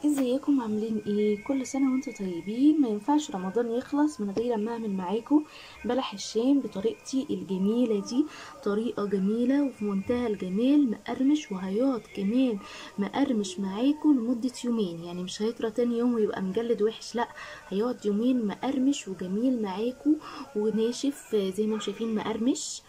ازيكم عاملين ايه؟ كل سنة وانتم طيبين. ما ينفعش رمضان يخلص من غير ما اعمل معاكم بلح الشام بطريقتي الجميلة دي. طريقه جميلة وفي منتهى الجمال، مقرمش، وهيقعد كمان مقرمش معاكم لمدة يومين، يعني مش هيطرى تاني يوم ويبقى مجلد وحش، لا هيقعد يومين مقرمش وجميل معاكم وناشف زي ما انتم شايفين. مقرمش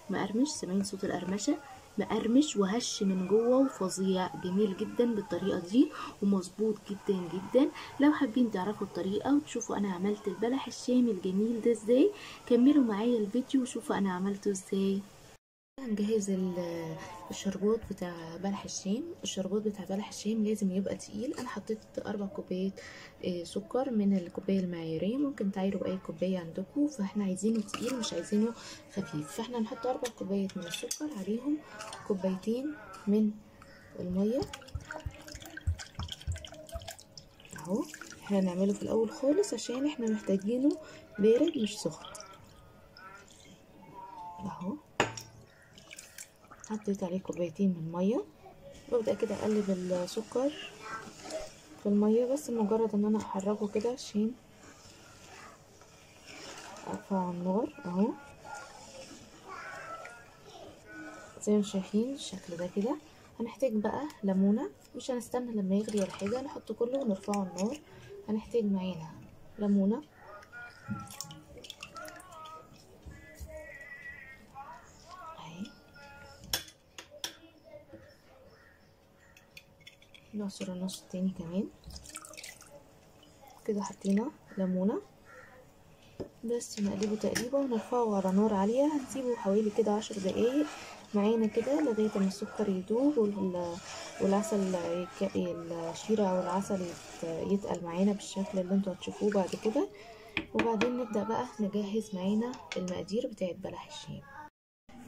مقرمش، سامعين صوت القرمشه؟ مقرمش وهش من جوه وفظيع، جميل جدا بالطريقة دي ومظبوط جدا جدا. لو حابين تعرفوا الطريقة وتشوفوا انا عملت البلح الشامي الجميل ده ازاي، كملوا معايا الفيديو وشوفوا انا عملته ازاي. هنجهز الشربات بتاع بلح الشام. الشربات بتاع بلح الشام لازم يبقى تقيل. انا حطيت 4 كوبايات سكر من الكوباية المعياريه، ممكن تعايروا باي كوباية عندكم، فاحنا عايزينه تقيل مش عايزينه خفيف. فاحنا هنحط 4 كوبايات من السكر، عليهم 2 كوباية من المية اهو. احنا هنعمله في الاول خالص عشان احنا محتاجينه بارد مش سخن اهو. حطيت عليه 2 كوباية من المية، وابدا كده اقلب السكر في المية، بس مجرد ان انا احركه كده عشان ارفع النار اهو. زي ما شايفين الشكل ده كده. هنحتاج بقى ليمونه، مش هنستنى لما يغلي ولا حاجة، نحطه كله ونرفعه على النار. هنحتاج معانا ليمونه، نعصر النص التاني كمان كده. حطينا ليمونه بس، نقلبه تقليبه ونرفعه على نار عالية. هنسيبه حوالي كده 10 دقايق معانا كده لغاية ما السكر يدوب والعسل الشيره او العسل يتقل معانا بالشكل اللي انتوا هتشوفوه بعد كده. وبعدين نبدا بقى نجهز معانا المقادير بتاعه بلح الشام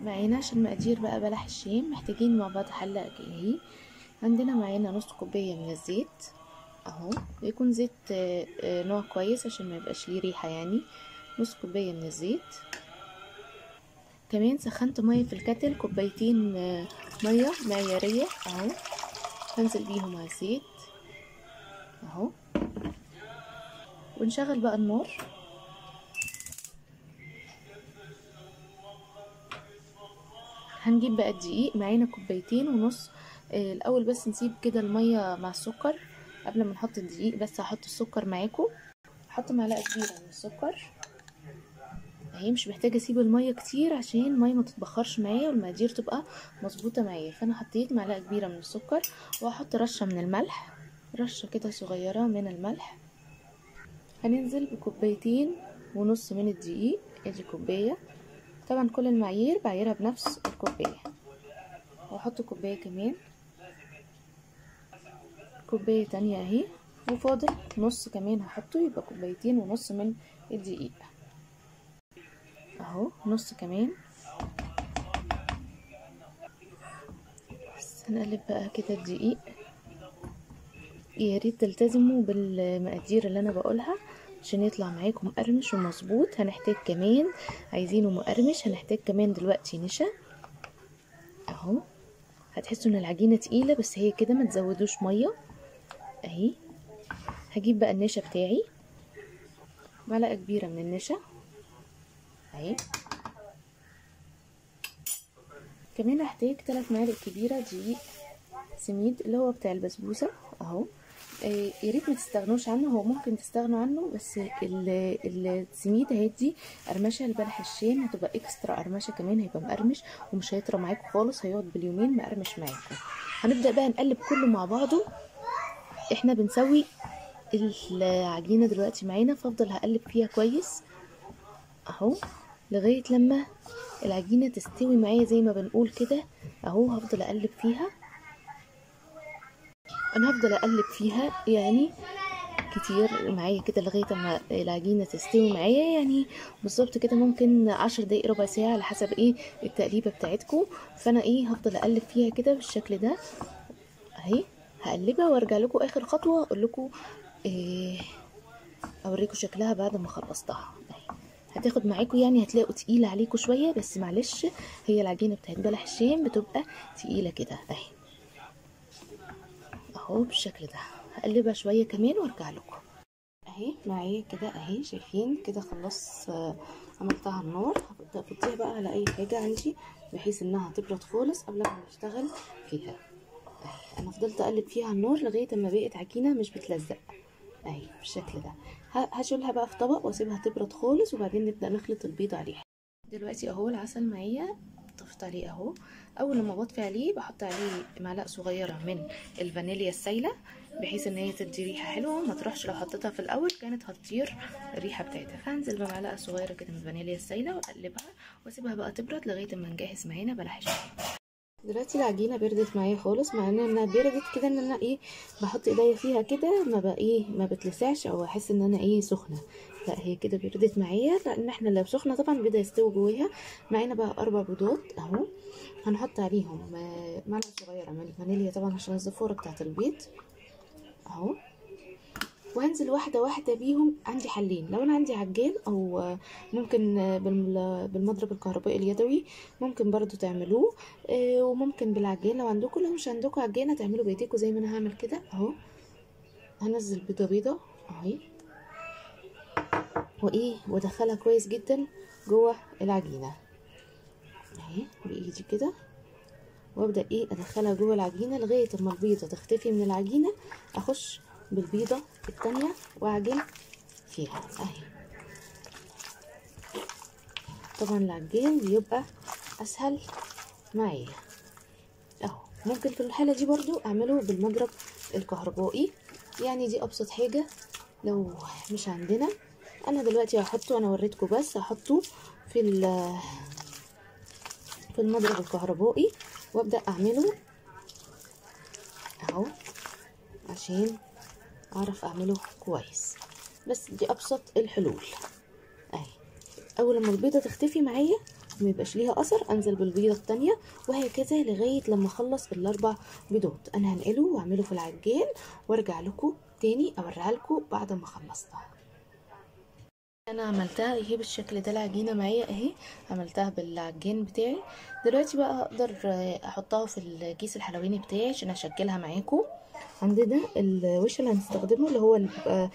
معانا. عشان مقادير بقى بلح الشام محتاجين مع بعض حله اهي. عندنا معانا نص كوباية من الزيت اهو، يكون زيت نوع كويس عشان ما يبقاش ليه ريحه يعني. نص كوباية من الزيت. كمان سخنت مية في الكتل، 2 كوباية مية معياريه اهو، هنزل بيهم على الزيت اهو. ونشغل بقى النار. هنجيب بقى الدقيق، معانا 2.5 كوباية. الاول بس نسيب كده المية مع السكر قبل ما نحط الدقيق، بس هحط السكر معاكم. هحط معلقه كبيرة من السكر اهي، مش محتاجه اسيب المية كتير عشان المية ما تتبخرش معايا والمقادير تبقى مظبوطة معايا. فانا حطيت معلقه كبيرة من السكر، وهحط رشه من الملح، رشه كده صغيرة من الملح. هننزل ب2.5 كوباية من الدقيق، ادي كوباية، طبعا كل المعايير بعايرها بنفس الكوباية. واحط كوباية كمان، كوباية تانية اهي، وفاضل نص كمان هحطه، يبقى 2.5 كوباية من الدقيق اهو، نص كمان. بس هنقلب بقى كده الدقيق. يا ريت تلتزموا بالمقادير اللي انا بقولها عشان يطلع معاكم مقرمش ومظبوط. هنحتاج كمان، عايزينه مقرمش، هنحتاج كمان دلوقتي نشا اهو. هتحسوا ان العجينة تقيلة بس هي كده، ما تزودوش مية اهي. هجيب بقى النشا بتاعي، معلقه كبيرة من النشا اهي. كمان هحتاج 3 معالق كبيرة دقيق سميد اللي هو بتاع البسبوسه اهو. يا ريت ما تستغنوش عنه، هو ممكن تستغنوا عنه بس السميد هيدي قرمشه لبلح الشام، هتبقى اكسترا قرمشه كمان، هيبقى مقرمش ومش هيطرى معاكم خالص، هيقعد باليومين مقرمش معاكم. هنبدا بقى نقلب كله مع بعضه. احنا بنسوي العجينة دلوقتي معانا، فافضل هقلب فيها كويس اهو لغاية لما العجينة تستوي معايا زي ما بنقول كده اهو. هفضل اقلب فيها، انا هفضل اقلب فيها يعني كتير معايا كده لغاية ما العجينة تستوي معايا، يعني بالظبط كده ممكن 10 دقايق ربع ساعة على حسب ايه التقليبه بتاعتكم. فانا ايه هفضل اقلب فيها كده بالشكل ده اهي، هقلبها وارجع لكم اخر خطوة اقول لكم إيه، اوريكم شكلها بعد ما خلصتها اهي. هتاخد معاكم يعني، هتلاقوا تقيلة عليكم شوية بس معلش، هي العجينة بتاعت بلح الشام بتبقى تقيلة كده اهي اهو بالشكل ده. هقلبها شوية كمان وارجع لكم. اهي معايا كده اهي، شايفين كده خلاص عملتها على النار. هبدا افضيها بقى على اي حاجة عندي بحيث انها تبرد خالص قبل ما نشتغل فيها. اهي انا فضلت اقلب فيها على النار لغاية اما بقت عجينه مش بتلزق اهي بالشكل ده. هشيلها بقى في طبق واسيبها تبرد خالص، وبعدين نبدا نخلط البيض عليها. دلوقتي اهو العسل معايا طفت عليه اهو. اول لما بطفي عليه بحط عليه معلقه صغيرة من الفانيليا السايله بحيث ان هي تدي ريحه حلوة، ما تروحش لو حطيتها في الاول كانت هتطير الريحة بتاعتها. فهنزل بمعلقه صغيرة كده من الفانيليا السايله واقلبها واسيبها بقى تبرد لغاية اما نجهز معانا بلح الشام. دلوقتي العجينة بردت معايا خالص، مع انها بردت كده ان انا ايه بحط ايديا فيها كده ما بقى ايه ما بتلسعش او احس ان انا ايه سخنة، لا هي كده بردت معايا، لان احنا لو سخنة طبعا البيضة يستوي جواها. معانا بقى 4 بيضات اهو، هنحط عليهم معلقه صغيرة من الفانيليا طبعا عشان الزفاره بتاعه البيض اهو، وهنزل واحدة واحدة بيهم. عندي حلين، لو انا عندي عجان او ممكن بالمضرب الكهربائي اليدوي ممكن برضو تعملوه، وممكن بالعجان لو عندكم. لو مش عندكم عجانه تعملوا بايديكم زي ما انا هعمل كده اهو. هنزل بيضة بيضة اهي وايه وادخلها كويس جدا جوه العجينة اهي بايدي كده، وابدا ايه ادخلها جوه العجينة لغاية اما البيضة تختفي من العجينة. اخش بالبيضه الثانية واعجن فيها اهي. طبعا العجين بيبقى اسهل معايا اهو. ممكن في الحالة دي برضو اعمله بالمضرب الكهربائي، يعني دي ابسط حاجة لو مش عندنا. انا دلوقتي هحطه، انا وريتكم بس هحطه في المضرب الكهربائي وابدا اعمله اهو عشان اعرف اعمله كويس. بس دي ابسط الحلول اهي. اول لما البيضة تختفي معايا وما يبقاش ليها اثر انزل بالبيضه الثانية، وهكذا لغاية لما اخلص ال4 بيضات. انا هنقله واعمله في العجان وارجع لكم تاني اوريها لكم بعد ما خلصتها. انا عملتها اهي بالشكل ده، العجينة معايا اهي، عملتها بالعجين بتاعي. دلوقتي بقى اقدر احطها في الكيس الحلواني بتاعي عشان اشكلها معاكم. عندنا الوش اللي هنستخدمه اللي هو اللي بيبقى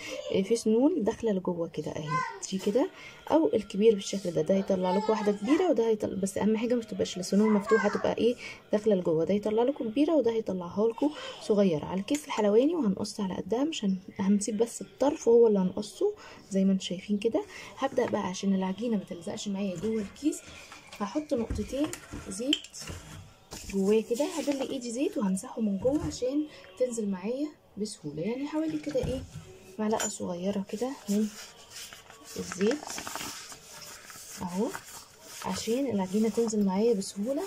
فيه سنون داخله لجوه كده اهي دي كده، او الكبير بالشكل ده. ده هيطلع لكم واحدة كبيرة وده هيطلع، بس اهم حاجة مش تبقاش السنون مفتوحة، تبقى ايه داخله لجوه. ده هيطلع لكم كبيرة وده هيطلعها لكم صغيرة على الكيس الحلواني، وهنقص على قدها، مش هنسيب بس الطرف هو اللي هنقصه زي ما انتم شايفين كده. هبدا بقى عشان العجينة ما تلزقش معايا جوه الكيس هحط نقطتين زيت جواه كده، هبل ايدي زيت وهمسحه من جوه عشان تنزل معايا بسهولة، يعني حوالي كده ايه معلقه صغيرة كده من الزيت اهو عشان العجينة تنزل معايا بسهولة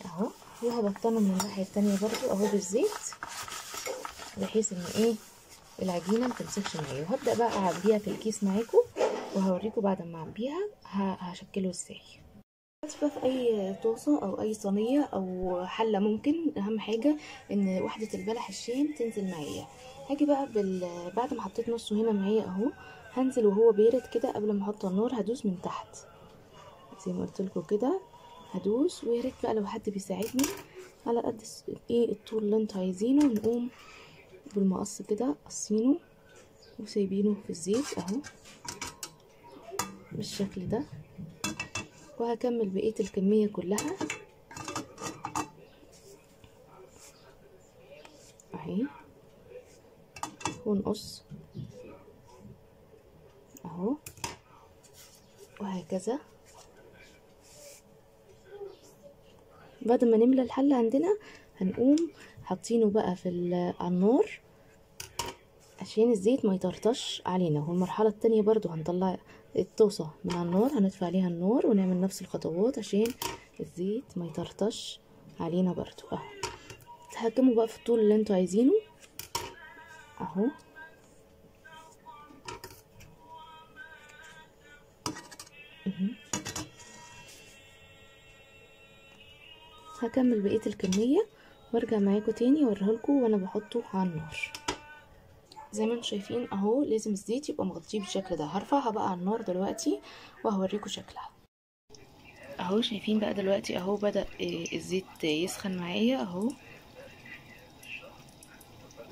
اهو. وهبطنه من الناحية التانية برضو اهو بالزيت بحيث ان ايه العجينة ما تمسكش معايا. وهبدا بقى اعبيها في الكيس معاكم وهوريكم بعد ما اعبيها هشكله ازاي. بقى في اي طاسه او اي صينية او حله ممكن، اهم حاجة ان وحده البلح الشام تنزل معايا. هاجي بقى بعد ما حطيت نصه هنا معايا اهو، هنزل وهو بارد كده قبل ما احطه النار هدوس من تحت زي ما قلت لكم كده، هدوس. ويا ريت بقى لو حد بيساعدني على قد ايه الطول اللي انتوا عايزينه، نقوم بالمقص كده قصينه وسايبينه في الزيت اهو بالشكل ده. وهكمل بقية الكمية كلها اهي، ونقص اهو وهكذا. بعد ما نملى الحلة عندنا هنقوم حاطينه بقى في على النار عشان الزيت ما يطرطش علينا. والمرحلة التانية برضو هنطلع الطاسة من على النار، هندفع عليها النار ونعمل نفس الخطوات عشان الزيت ما يطرطش علينا برضو اهو. تحكموا بقى في الطول اللي انتوا عايزينه اهو. هكمل بقية الكمية وارجع معاكم تاني اوريها لكم وانا بحطه على النار. زي ما انتم شايفين اهو لازم الزيت يبقى مغطيه بالشكل ده. هرفعها بقى على النار دلوقتي وهوريكم شكلها اهو. شايفين بقى دلوقتي اهو بدأ الزيت يسخن معايا اهو.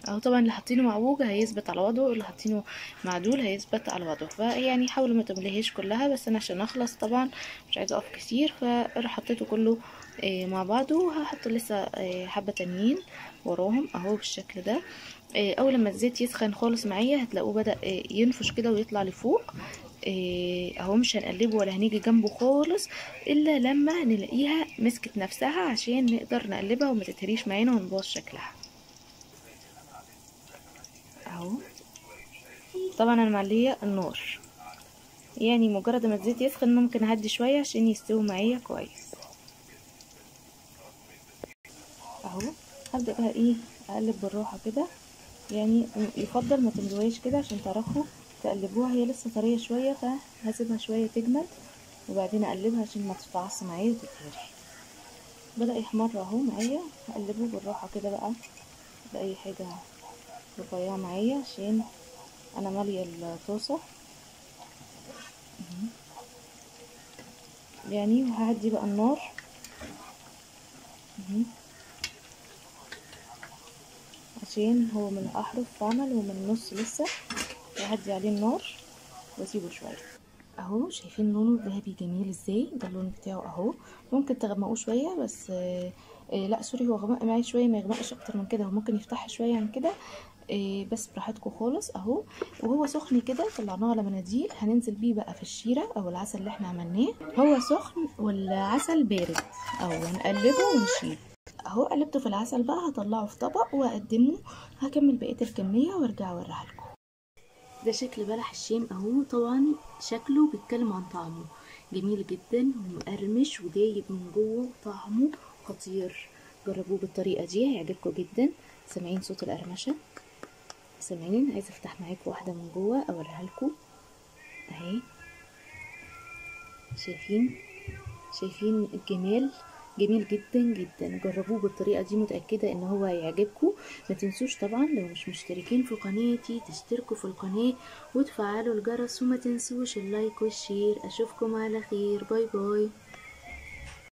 اهو. طبعا اللي حاطينه معوج هيثبت على وضعه، اللي حاطينه معدول هيثبت على وضعه، فيعني حاولوا ما تمليهاش كلها، بس انا عشان اخلص طبعا مش عايزه اقف كتير فحطيته كله مع بعضه. وهحط لسه حبه تانيين وراهم اهو بالشكل ده. اول لما الزيت يسخن خالص معايا هتلاقوه بدأ ينفش كده ويطلع لفوق اهو. مش هنقلبه ولا هنيجي جنبه خالص الا لما نلاقيها مسكت نفسها عشان نقدر نقلبها وما تتهريش معانا ونبوظ شكلها اهو. طبعا انا معليه النار، يعني مجرد ما الزيت يسخن ممكن اهدي شوية عشان يستوي معايا كويس اهو. هبدا بقى ايه اقلب بالراحة كده، يعني يفضل ما تملوهاش كده عشان تعرفوا تقلبوها، هي لسه طرية شوية فهسيبها شوية تجمد وبعدين اقلبها عشان ما تتفعص معايا وتتهري. بدا يحمر اهو معايا، هقلبه بالراحة كده بقى باي حاجة رفيعة معايا عشان انا ماليه الطاسه يعني. وههدي بقى النار عشان هو من الاحرف عمل ومن النص لسه، وهدي عليه النار واسيبه شوية اهو. شايفين لونه ذهبي جميل ازاي، ده اللون بتاعه اهو. ممكن تغمقوه شوية بس لا sorry، هو غمق معايا شوية، ما يغمقش اكتر من كده، هو ممكن يفتح شوية عن كده بس براحتكم خالص اهو. وهو سخن كده طلعناه على مناديل، هننزل بيه بقى في الشيره او العسل اللي احنا عملناه. هو سخن والعسل بارد اهو، هنقلبه ونشيل اهو. قلبته في العسل بقى، هطلعه في طبق واقدمه. هكمل بقية الكمية وارجع اوريها لكم. ده شكل بلح الشام اهو، طبعا شكله بيتكلم عن طعمه، جميل جدا ومقرمش ودايب من جوه وطعمه خطير. جربوه بالطريقة دي هيعجبكم جدا. سامعين صوت القرمشه؟ سامعين؟ عايزه افتح معاكم واحدة من جوه اوريها لكم اهي. شايفين؟ شايفين الجمال؟ جميل جدا جدا. جربوه بالطريقة دي، متاكدة ان هو هيعجبكم. ما تنسوش طبعا لو مش مشتركين في قناتي تشتركوا في القناة وتفعلوا الجرس، وما تنسوش ال like وال share. اشوفكم على خير، bye bye.